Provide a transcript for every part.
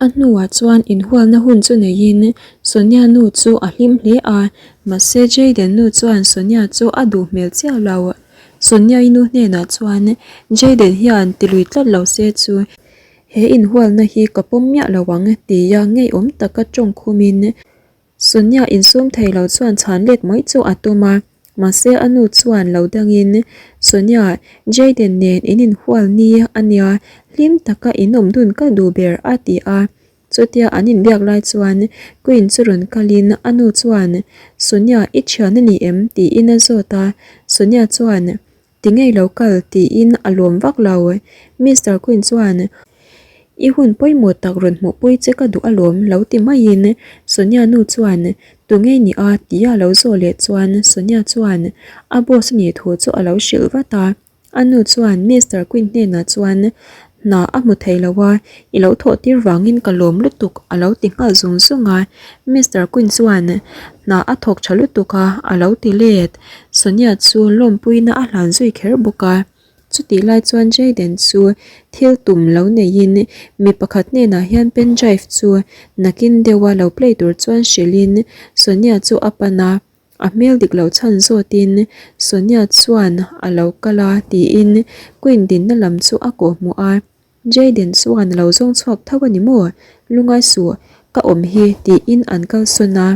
A hnuah chuan inhualna hun chu neiin Sonia nu chu a hlim hle a, mahse Jayden nu chuan Sonia chu a duh hmel chiah lo. Sonia-i nu hnenah chuan Jayden hian tilui tlat lo se chu he inhualna hi ka pawm miah lo ang tia ngeiawm taka tawng khumin Sonia insum thei lo chuan chhan let mai chu a tum a, mahse a nu chuan lo dangin, Sonia, Jayden nen in inhual ni a nia, hlim taka in awm dun ka duh ber a ti a. Chutia an inbiak lai chuan Queen chu rawn kalin a nu chuan, Sonia, i thian a ni em? tiin a zawt a, Sonia chuan, Ti ngei lo kal tiin a lawm vak lo. Mister Quinn chuan, I hun pawimawh tak rawn hmuhpui che ka duh alawm lo ti maiin Sonia nu chuan, Tu ngei ni a? tia a lo zawh leh chuan Sonia chuan a boss a nih thu chu a lo hrilh vat a. A nu chuan Mister Quinn hnenah chuan, Hna a hmu thei lo a, i lo thawh tir vangin ka lawm lutuk a lo ti nghal zung zung a. Mister Quinn chuan, Hna a thawk tha lutuk a, a lo ti let. Sonia chu lawmpuina a hlan zui kher bawk a. Chutih lai chuan Jayden chu thil tum lo neiin mi pakhat hnenah hian pen drive chu nakin deuha lo play tur chuan hrilhin Sonia chu a pan a. A hmel dik loh chhan zawtin Sonia chuan a lo kal a tiin Queen dinna lam chu a kawhhmuh a. Jayden chuan a lo zawng chhuak tho a ni maw? Lungai suh, ka awm hi tiin an kalsawn a.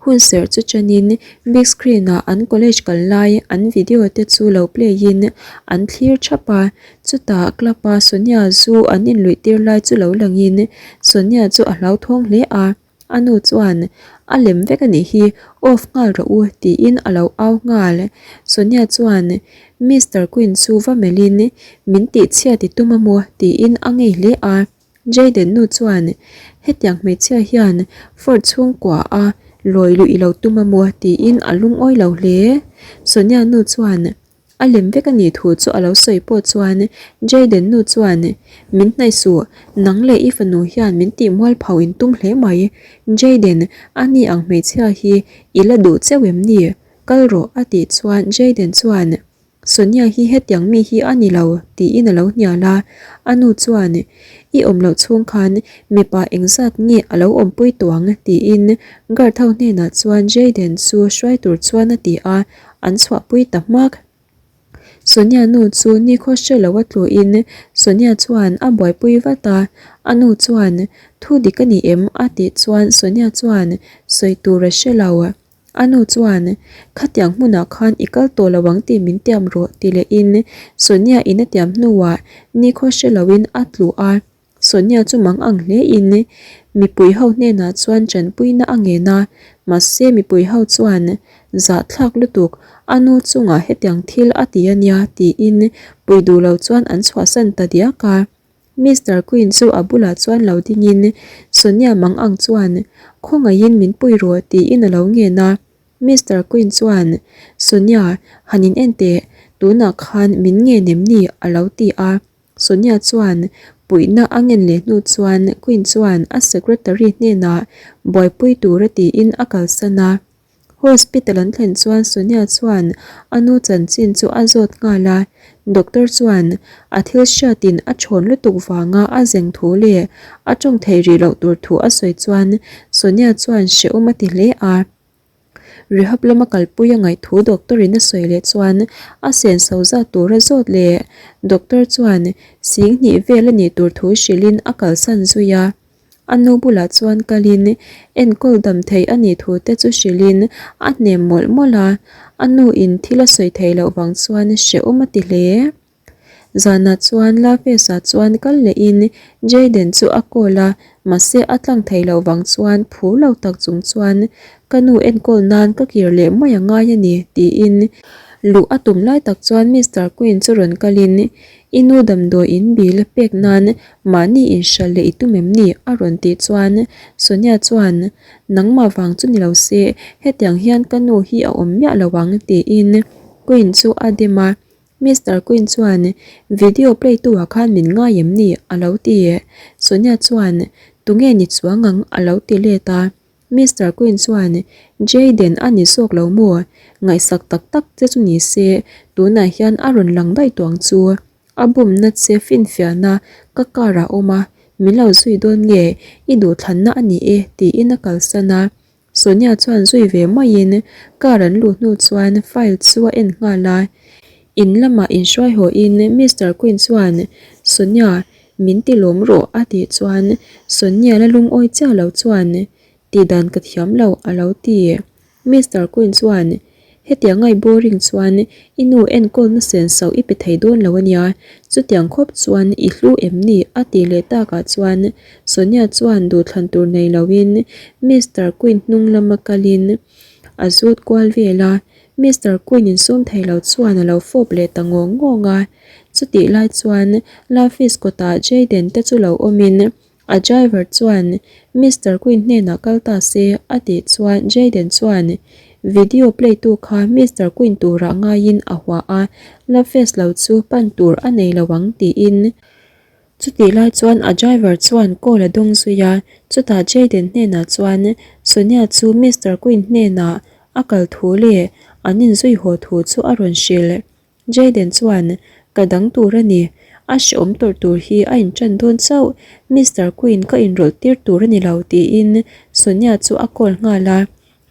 Hun serh chu chanin big screen ah an college kal lai an video te chu lo play in an thlir thap a, chutah club a Sonia zu an inluih tir lai chu lo lang in Sonia chu a hlauthawng hle a, a nu chuan a lem vek a nih hi off nghal rawh u tiin a lo au nghal. Sonia chuan Mister Quinn chu va melh in min tihchhiat i tum a maw tiin a ngei hle a. Jayden nu chuan, Hetiang hmeichhia hian Ford chhungkua a lawi luh i lo tum a maw? tiin a lungawi lo hle. Sonia nu chuan a lem vek a nih thu chu a lo sawi pawh chuan Jayden nu chuan, Min hnaih suh, nang leh i fanu hian min tih mualpho in tum hle mai. Jayden, a ni ang hmeichhia hi i la duh cheu em ni? Kal rawh a tih chuan Jayden chuan, Sonia hi hetiang mi hi a ni lo tiin a lo hnial a, a nu chuan I awm loh chhung khan mipa engzat nge a lo awmpui tawh ang tiin guard ho hnenah chuan Jayden chu hruai tur chuan a ti a, an chhuahpui ta hmak. Sonia nu chu nikhaw hre lo a tluin Sonia chuan a buaipui vat a, a nu chuan Thu dik a ni em? a tih chuan Sonia chuan sawi tur a hre lo. A nu chuan, Khatiang hmunah khan i kal tawh lo ang tih min tiam rawh ti lehin Sonia in a tiam hnuah nikhaw hre loin a tlu a. Sonia chu mang ang hlein mipui ho hnenah chuan tanpuina a ngen a, mahse mipui ho chuan zahthlak lutuk a nu chungah hetiang thil a ti a nia tiin pui duh lo chuan an chhuahsan ta diak a. Mister Quinn chu a bulah chuan lo dingin Sonia mang ang chuan khawngaihin min pui rawh tiin a lo ngen a. Mister Quinn chuan Sonia han in en teh tunah khan min ngen em ni a lo ti a. Sonia chuan puihna a ngen leh hnu chuan Quinn chuan a secretary hnenah buaipui tura tiin a kalsan a. Hospital an thlen chuan Sonia chuan a nu chanchin chu a zawt nghal a, doctor chuan a thil hriatin a thawn lutuk vanga a zeng thu leh a tawng theih rih loh tur thu a sawi chuan Sonia chuan hrehawm a ti hle a. Rehab lama kalpui a ngaih thu doctor in a sawi leh chuan a senso zat tur a zawt leh doctor chuan sing hnih vel a nih tur thu hrilhin a kalsan zui a. A nu bulah chuan kalin enkawl dam theih a nih thu te chu hrilhin a hnem mawlh mawlh a, a nu in thil a sawi theih loh vang chuan hrehawm a ti hle. Zanah chuan Lafesa chuan kal lehin Jayden chu a call a, mahse a tlang theih loh vang chuan phur lo tak chung chuan ka nu enkawl nan ka kir leh mai a ngai a ni tiin luh a tum lai tak chuan Mister Quinn chu rawn kalin I nu damdawi in bill pek nan mahni inhralh leh i tum em ni? a rawn tih chuan Sonia chuan Nangmah vang chu ni lo se, hetiang hian ka nu hi a awm miah lo ang tiin Quinn chu a dem a. Mister Quinn chuan Video play tu ah khan min ngai em ni? a lo ti. Sonia chuan Tunge ni chuang ang? a lo ti let a. Mister Quinn chuan Jayden a ni zawk lo maw? Ngaihsak tak tak che chu ni se, tunah hian a rawn lang daih tawh ang chu. A bumna che finfiahna ka car ah awm a, Min lo zui dawn nge, i duhthlanna a ni e, tiin a kalsan a. Sonia chuan zui ve maiin car an luh hnu chuan file chu a en nghal a. In lamah inhruai hawhin Mister Quinn chuan, Sonia, min ti lawm rawh a tih chuan Sonia la lungawi chiah lo chuan, Tihdan ka thiam lo a lo ti. Mister Quinn chuan, Hetiang ngai boring chuan i nu enkawlna sen sauh i pe thei dawn lo a nia, chutiang khawp chuan i hlu em ni? a tih leh takah chuan Sonia chuan duhthlan tur nei loin Mister Quinn hnung lama kalin a zut kual vel a, Mister Quinn insum thei lo chuan a lo fawp leh ta ngawng ngawng a. Chutih lai chuan Lafis kawtah Jayden te chu lo awmin A driver chuan Mister Quinn hnenah kal ta se a tih chuan Jayden chuan video play tu kha Mister Quinn turah ngaiin a hua a, la face lo chu pan tur a nei lo ang tiin. Chutih lai chuan a driver chuan call a dawng zui a, chutah Jayden hnenah chuan Sonia chu Mister Quinn hnenah a kal thu leh an inzui haw thu chu a rawn hrilh. Jayden chuan, Ka dang tur a ni. A hreawm tawrh tur hi a inṭan dawn chauh. Mister Quinn ka inrawlh tir tur a ni lo, tiin Sonia chu a call nghal a.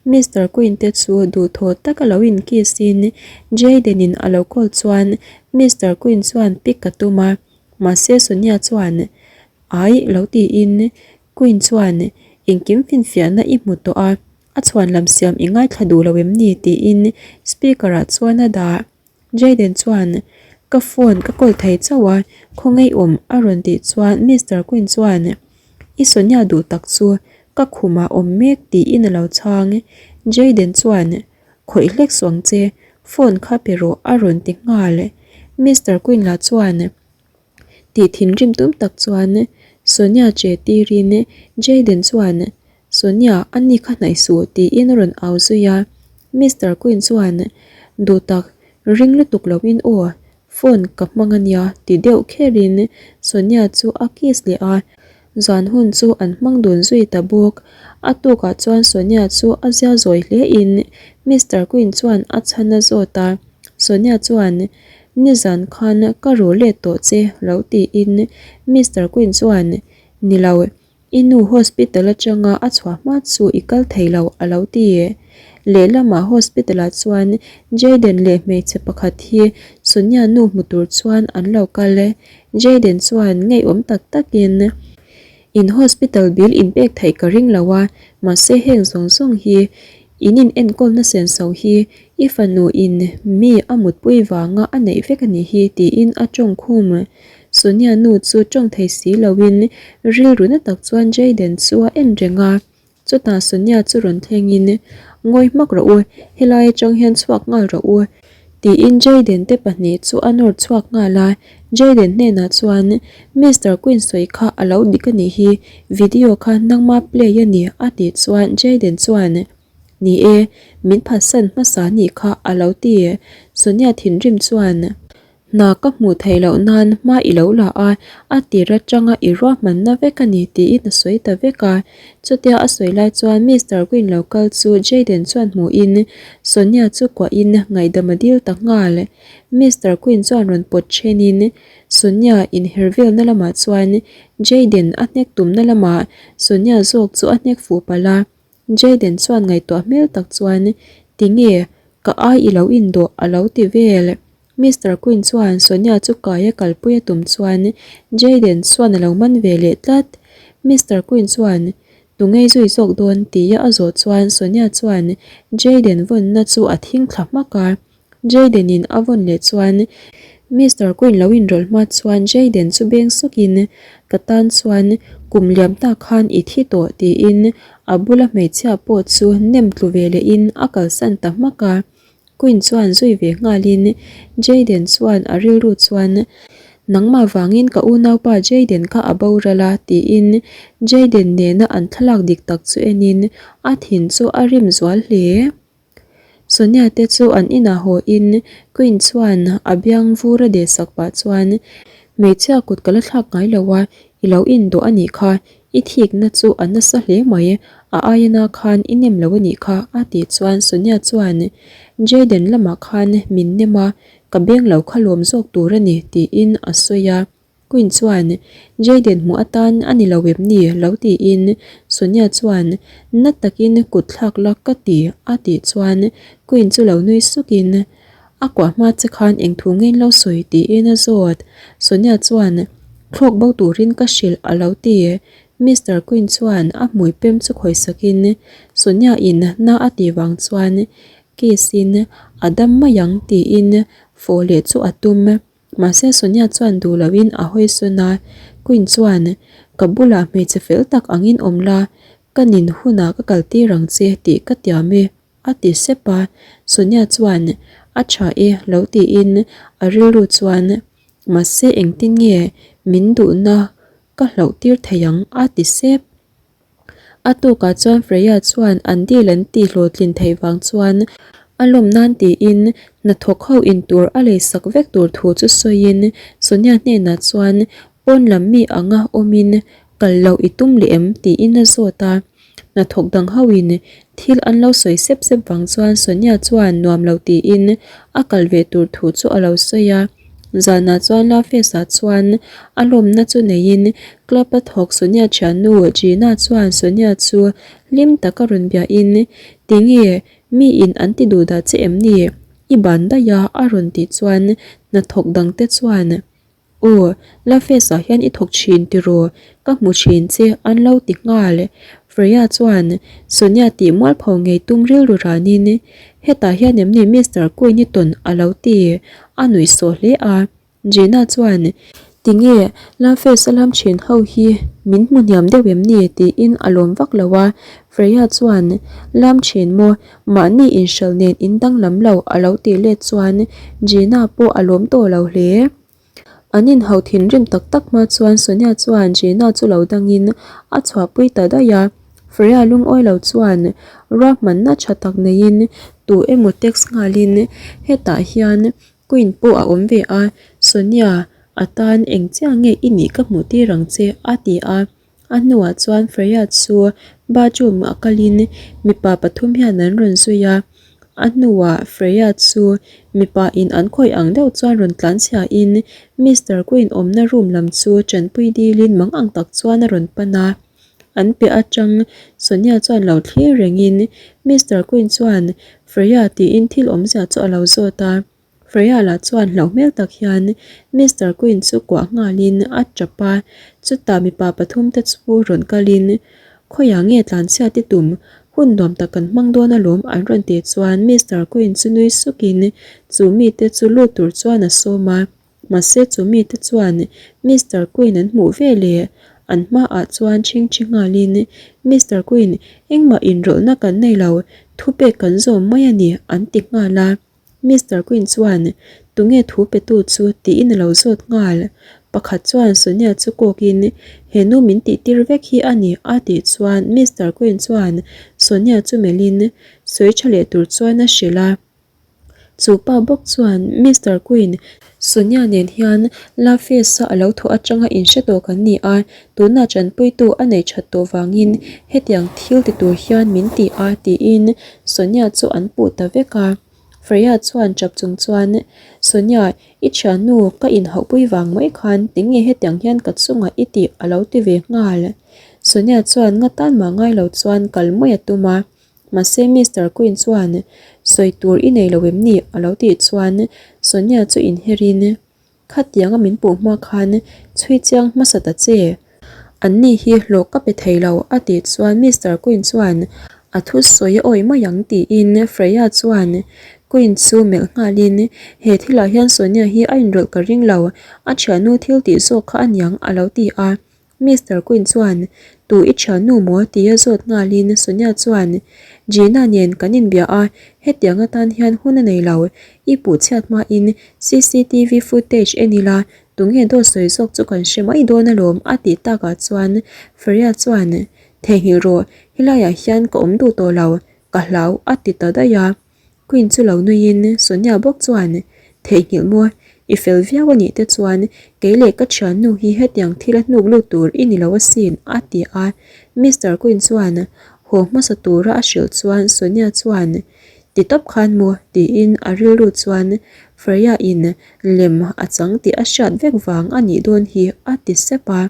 Mister Quinn te chu duhthawh taka lo inkiss in Jayden in a lo call chuan Mister Quinn chuan pick a tum a. Mahse Sonia chuan, Ai, lo tiin Quinn chuan, Engkim finfiahna i hmu tawh a, A chhuan lam siam i ngaithla duh lo em ni? tiin speaker ah chuan a dah. Jayden chuan, Ka phone ka call thei chauh a, khawngaih awm a rawn tih chuan Mister Quinn chuan, I Sonia duh tak chu ka khumah awm mek tiin a lo chhang. Jayden chuan, Khawih hlek suang che, phone kha pe rawh a rawn ti nghal. Mister Quinn lah chuan, Tih thinrim tum tak chuan Sonia che tirin Jayden chuan Sonia a ni kha hnaih suh tiin a rawn au zui a, Mister Quinn chuan duh tak ring lutuk loin aw phone ka hmang a nia ti deuh kherin Sonia chu a kiss leh a, zan hun chu an hmang dun zui ta bawk. A tukah chuan Sonia chu a zia zawi hle in Mister Quinn chuan a chhan a zawt a. Sonia chuan, Nizan khan ka ru let tawh che lo tiin Mister Quinn chuan, Ni lo, i nu hospital atanga a chhuah hma chu i kal thei lo a lo ti. Lehlamah hospital ah chuan Jayden leh hmeichhe pakhat hi Sonia nu hmu tur chuan an lo kal. Jayden chuan ngeiawm tak takin, In hospital bill in pek theih ka ring lo a, mahse heng zawng zawng hi in in enkawlna senso hi i fanu in mi a mutpui vanga a neih vek a nih hi tiin a tawng khum. Sonia nu chu tawng thei si loin rilru na tak chuan Jayden chu a en reng a. Chutah Sonia chu rawn thlengin, Ngawi hmak rawh u, helai atang hian chhuak nghal rawh u, tiin Jayden te pahnih chu a nawr chhuak nghal a. Jayden hnenah chuan, Mister Quinn sawi kha a lo dik a nih hi, video kha nangma play a ni, a tih chuan Jayden chuan, Ni e, min phatsan hmasa nih kha a lo ti. Sonia thinrim chuan, Hna ka hmuh theih loh nan hma i lo la a, a tir atanga i ruahmanna vek a ni tiin a sawi ta vek a. Chutia a sawi lai chuan Mister Green lo kal chu Jayden chuan hmuhin Sonia chu kuahin ngaihdam a dil ta nghal. Mister Green chuan rawn pawt thenin Sonia inher velna lamah chuan Jayden a hnek tumna lamah Sonia zawk chu a hnek fuh palh a. Jayden chuan ngaihtuah hmel tak chuan Tinge ka ai i lo indawh a lo ti vel. Mister Quinn chuan Sonia chu kai a kalpui a tum chuan Jayden chuan a lo man ve leh tlat. Mister Quinn chuan, Tungei zui zawk dawn? tia a zawh chuan Sonia chuan Jayden vawnna chu a thing thla hmak a. Jayden in a vawn leh chuan Mister Quinn lo inrawlh hma chuan Jayden chu beng sawkin, Ka tan chuan kum liam ta khan i thi tawh tiin a bula hmeichhia pawh chu nem tlu ve lehin a kalsan ta hmak a. Quinn chuan zui ve nghalin Jayden chuan a rilru chuan, Nangmah vangin ka unaupa Jayden kha a boral a, tiin Jayden nena an thlalak dik tak chu enin a thin chu a rim zual hle. Sonia te chu an inah haw-in Quinn chuan a biang vur a deh sak pah chuan, Hmeichhia kut ka la thlak ngai lo a, i lo indawh a nih kha, I thikna chu a nasa hle mai, a aia khan i nem lo a nih kha a tih chuan Sonia chuan Jayden lamah khan min nem a, ka beng lo kha lawm zawk tur a ni tiin a sawi a. Queen chuan, Jayden hmuh atan a ni lo em ni? lo tiin Sonia chuan, Na takin kut thlak la ka ti a tih chuan Queen chu lo nui sukin, A kuah hma che khan eng thu ngein lo sawi tiin a zawt. Sonia chuan, Thlawk bo turin ka hrilh a lo ti. Mister Queen chuan a hmui pem chu khawi sakin Sonia in na a tih vang chuan kiss in a dam mai ang tiin fawh leh chu a tum. Mahse Sonia chuan duh loin a hawi sawn a, Queen chuan, Ka bulah hmeichhe fel tak angin awm la, ka nin hunah ka kal tir ang che tih ka tiam e, a ti sep a. Sonia chuan, A tha e, lo tiin a rilru chuan, Mahse engtin nge min duhna ka hlauh tir thei ang, a ti sep. A tukah chuan Freya chuan an deal an tih hlawhtlin theih vang chuan a lawm nan tiin hnathawk ho in tur a lei sak vek tur thu chu sawiin Sonia hnenah chuan pawn lam mi anga awmin kal loh i tum leh em tiin a zawt a. Hnathawk dang ho in thil an lo sawi sep sep vang chuan Sonia chuan nuam lo tiin a kal ve tur thu chu a lo sawi a. Zanah chuan Lafes-ah chuan a lawmna chu neiin club-a thawk Sonia thiannu Gina chuan Sonia chu hlim taka rawn biahin, Tinge, miin an ti duh dah che em ni? I ban daih a, a rawn tih chuan hnathawk dangte chuan, Aw, Lafes-ah hian i thawk thin tiraw? Ka hmu thin che, an lo ti nghal. Freya chuan Sonia tih mualpho ngei tum rilru ranin, Hetah hian em ni Mister Queen i tawn a lo ti? A nuih sawh hle a. Gina chuan, Tinge, Lafes a lam thin ho hi min hmu hniam deuh em ni? tiin a lawm vak lo a. Freya chuan, Lam thin maw? Mahni inhral nen in danglam lo a lo tih let chuan Gina pawh a lawm tawh lo hle. An inhauh thinrim tak tak hma chuan Sonia chuan Gina chu lo dangin a chhuahpui ta daih a. Freya lungawi lo chuan ruahmanna tha tak neiin tu emaw text nghalin hetah hian Queen pawh a awm ve a, Sonia a tan eng chiah nge i nih ka hmuh tir ang che a ti a. A hnuah chuan Freya chu bathroom ah kalin mipa pathum hian an rawn zui a, a hnuah Freya chu mipa in an khawih ang deuh chuan rawn tlan chhia in Mister Queen awmna room lam chu tanpui dilin mang ang tak chuan a rawn pan a. An piah atang Sonia chuan lo thlir rengin Mister Queen chuan Freya tiin thil awmzia chu a lo zawt a. Freya lah chuan hlauh hmel tak hian Mister Queen chu kuah nghalin a tap a, chutah mipa pathum te chu rawn kalin, Khawiah nge tlanchhiat i tum? Hun nuam tak kan hmang dawn alawm an rawn tih chuan Mister Queen chu nui sukin chu mite chu lut tur chuan a sawm a. Mahse chu mite chuan Mister Queen an hmuh ve leh an hmaah chuan chhingchhi nghalin, Mister Queen, engmah inrawlhna kan nei lo, thupek kan zawm mai a ni an ti nghal a. Mister Quinn chuan, Tunge thu petu chu? tiin a lo zawt nghal. Pakhat chuan Sonia chu kawkin, He nu min tihtir vek hi a ni, a tih chuan Mister Quinn chuan Sonia chu melhin sawi tha leh tur chuan a hrilh a. Chu pa bawk chuan, Mister Quinn, Sonia nen hian Lafayette-a a lo thawh atanga inhre tawh kan ni a, tunah tanpuitu a neih that tawh vangin hetiang thil ti tur hian min ti a, tiin Sonia chu an puh ta vek a. Freya chuan tap chung chuan, Sonia, i thiannu ka inhauhpui vang mai khan tinge hetiang hian ka chungah i tih a lo ti ve nghal. Sonia chuan nga tan mah ngai lo chuan kal mai a tum a. Mahse Mister Quinn chuan, Sawi tur i nei lo em ni? a lo tih chuan Sonia chu inherin, Khatianga min puh hma khan chhui chiang hmasa ta che. An ni hi hlawh ka pe thei lo a tih chuan Mister Quinn chuan a thusawi a awih mai ang tiin Freya chuan Quinn chu melh nghalin, He thilah hian Sonia hi a inrawlh ka ring lo, a thiannu thil tih zawk kha a niang a lo ti a. Mister Quinn chuan, Tu i thiannu maw? tia zawt nghalin Sonia chuan, Gina nen kan inbia a, hetiang atan hian hun a nei lo. I puh chhiat hmain cctv footage en ila, tunge dawt sawi zawk chu kan hre mai dawn alawm a tih takah chuan Freya chuan, Theihnghilh rawh, helaiah hian ka awm duh tawh lo, ka hlau a ti ta daih a. Queen chu lo nuiin Sonia bawk chuan, Theihnghilh maw? I fel viau a nih te chuan kei leh ka thiannu hi hetiang thil a hnuk lut tur i ni lo asin, a ti a. Mister Queen chuan haw hmasa tura a hrilh chuan Sonia chuan, Ti tawp khan maw? tiin a rilru chuan. Freya in lem a chang tih a hriat vek vang a nih dawn hi a ti sep a.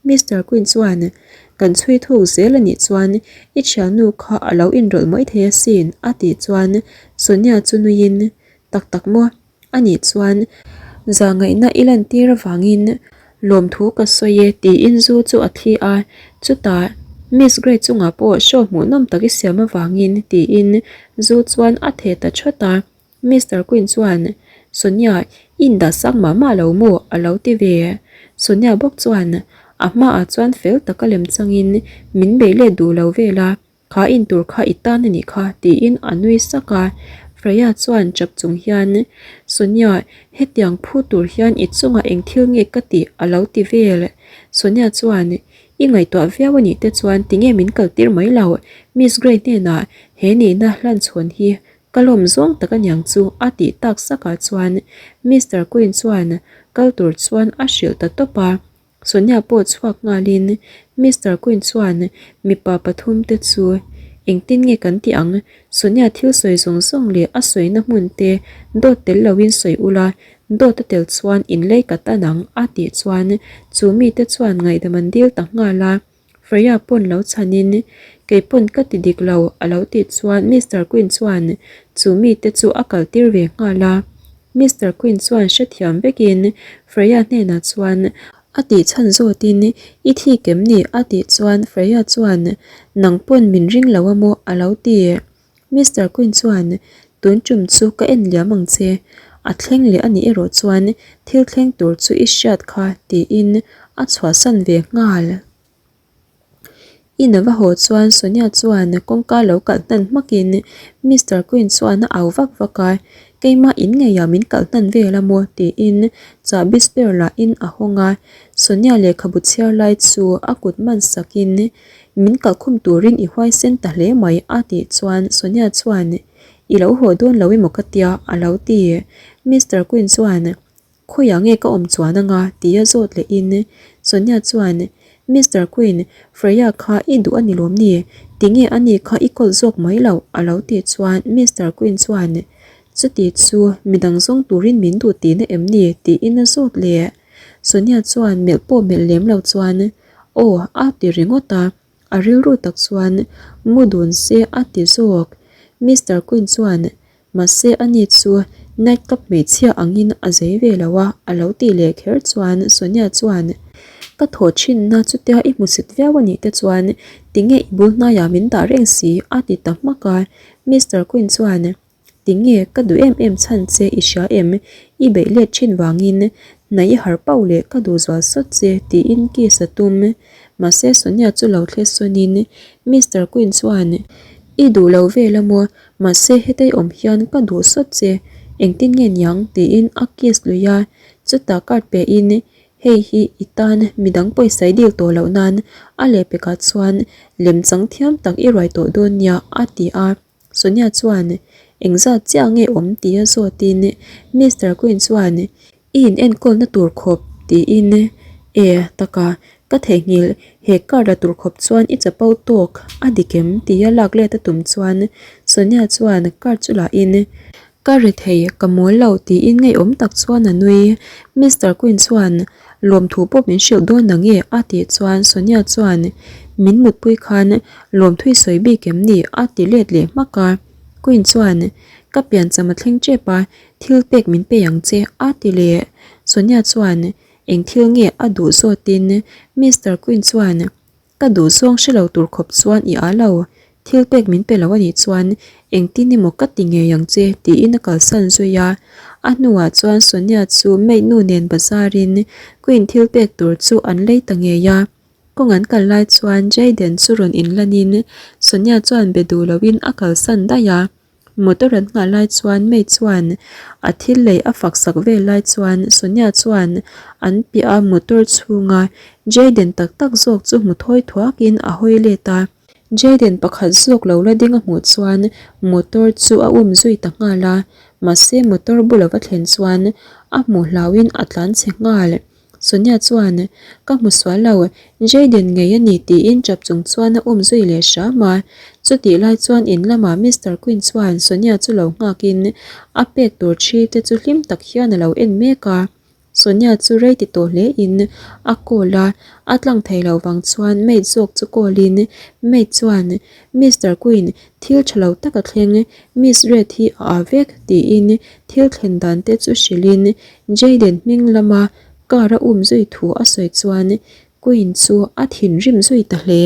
Mister Quinn chuan, Kan chhui thuk zel a nih chuan i thiannu kha a lo inrawlh mai thei asin a tih chuan Sonia chu nuiin, Tak tak maw? A nih chuan zahngaihna i lantir avangin lawmthu ka sawi e tiin zu chu a thli a, chutah Miss Grey chungah pawh show hmuhnawm tak i siam avangin tiin zu chuan a theh ta thawt a. Mister Quinn chuan Sonia i indah sang mah mah lo maw a lo ti ve. Sonia bawk chuan a hmaah chuan fel taka lem changin min bei let duh lo vel a. Kha in tur kha i tan a nih kha tiin a nui sak a, Freya chuan chap chung hian Sonia hetiang phu tur hian i chungah eng thil nge ka tih a lo ti vel. Sonia chuan I ngaihtuah viau a nih te chuan tinge min kal tir mai lo, Miss Grey hnenah he nihna hlan chhawn hi ka lawm zawng tak aniang chu a tih tak sakah chuan Mister Quinn chuan kal tur chuan a hrilh ta tawp a. Sonia pawh chhuak nghalin Mister Quinn chuan mipa pathum te chu engtin nge kan tih ang? Sonia thil sawi zawng zawng leh a sawina hmun te dawt tel loin sawi ula, dawt a tel chuan in lei ka tan ang a tih chuan chu mite chuan ngaihdam an dil ta nghal a. Freya pawn lo chhanin kei pawn ka ti dik lo a lo tih chuan Mister Quinn chuan chu mite chu a kal tir ve nghal a. Mister Quinn chuan hrethiam vekin Freya hnenah chuan a tih chhan zawtin I thik em ni? a tih chuan Freya chuan Nang pawn min ring lo a maw? a lo ti. Mister Quinn chuan Tun tum chu ka en liam ang che. A thleng leh a nih erawh chuan thil thleng tur chu i hriat kha tiin a chhuahsan ve nghal. In a va haw chuan Sonia chuan kawngka lo kalh hnan hmakin Mister Quinn chuan a au vak vak a, Keimah in ngeiah min kalh hnan vel a maw? tiin chahbi spare lahin a hawng a, Sonia lehkhabu chhiar lai chu a kut man sakin Min kalh khum turin i huaisen ta hle mai a tih chuan Sonia chuan I lo haw dawn lo emaw ka tia a lo ti. Mister Quinn chuan Khawiah nge ka awm chuan anga? tia zawt lehin Sonia chuan, Mister Quinn, Freya kha i duh a ni lawm ni? Tinge a ni kha i call zawk mai loh? a lo tih chuan Mister Quinn chuan, Chuti chu midang zawng turin min duh tihna em ni? tiin a zawt leh. Sonia chuan melh pawh melh lem lo chuan, Aw, a ti ringawt a, a rilru tak chuan mu dun se a ti zawk. Mister Quinn chuan, Mahse ani chu night club hmeichhia angin a zei ve lo a, a lo tih leh kher chuan Sonia chuan, Ka thawh thinna chutia i hmusit viau a nih te chuan tinge i bul hnaiah min dah reng si? a ti ta hmak a. Mister Quinn chuan, Tinge ka duh em em chhan che i hria em? I beih let thin vangin hnaih i harh pauh leh ka duh zual sawt che tiin kiss a tum. Mahse Sonia chu lo thle sawnin Mister Quinn chuan, I duh lo vel a maw? Mahse hetei awm hian ka duh sawt che, engtin nge niang? tiin a kiss lui a, chutah card pe in hei hi i tan midang pawisa i dil tawh loh nan a lehpekah chuan lemchang thiam tak i ruai tawh dawn nia a ti a. Sonia chuan engzat chiah nge awm tia zawtin Mister Quinn chuan I in enkawlna tur khawp tiin E taka ka theihnghilh he car la tur khawp chuan i chapo tawk a dik em tia lak let a tum chuan Sonia chuan car chu lahin Ka ri thei ka mawl lo tiin ngeiawm tak chuan a nui. Mister Quinn chuan lawmthu pawh min hrilh dawn na nge a tih chuan Sonia chuan min mutpui khan lawmthu i sawi bik em ni a ti let leh hmak a. Quinn chuan ka piancham a thleng tep a thil pek min pe ang che a ti leh. Sonia chuan eng thil nge a duh zawtin Mister Quinn chuan Ka duh zawng hre lo tur khawp chuan i a lo, thil pek min pe lo a nih chuan engtin emaw ka ti ngei ang che tiin a kalsan zui a. A hnuah chuan Sonia chu maid nu nen bazar in Queen thil pek tur chu an lei ta ngei a. Kawng an kal lai chuan Jayden chu rawn inlan in Sonia chuan be duh lo in a kalsan daih a. Motor an nghah lai chuan May chuan a thil lei a fak sak vel lai chuan Sonia chuan an piah a motor chhunga Jayden tak tak zawk chu hmu thawi thuakin a hawi let a. Jayden pakhat zawk lo la ding a hmuh chuan motor chu a um zui ta nghal a, mahse motor bula va thlen chuan a hmuh hlauhin a tlan chhe nghal. Sonia chuan, Ka hmu sual lo, Jayden ngei a ni tiin tap chung chuan a um zui leh hram a. Chutih lai chuan in lamah Mister Quinn chuan Sonia chu lo nghakin a pek tur thi te chu hlim tak hian a lo en mek a. Sonia chu rei ti tawh hle in a call a, a tlang thei lo vang chuan maid zawk chu call in maid chuan Mister Quinn thil tha lo tak a thleng Miss Red hi a aa vek tiin thil thlen dan te chu hrilh in Jayden hming lama car a um zui thu a sawi chuan Quinn chu a thinrim zui ta hle.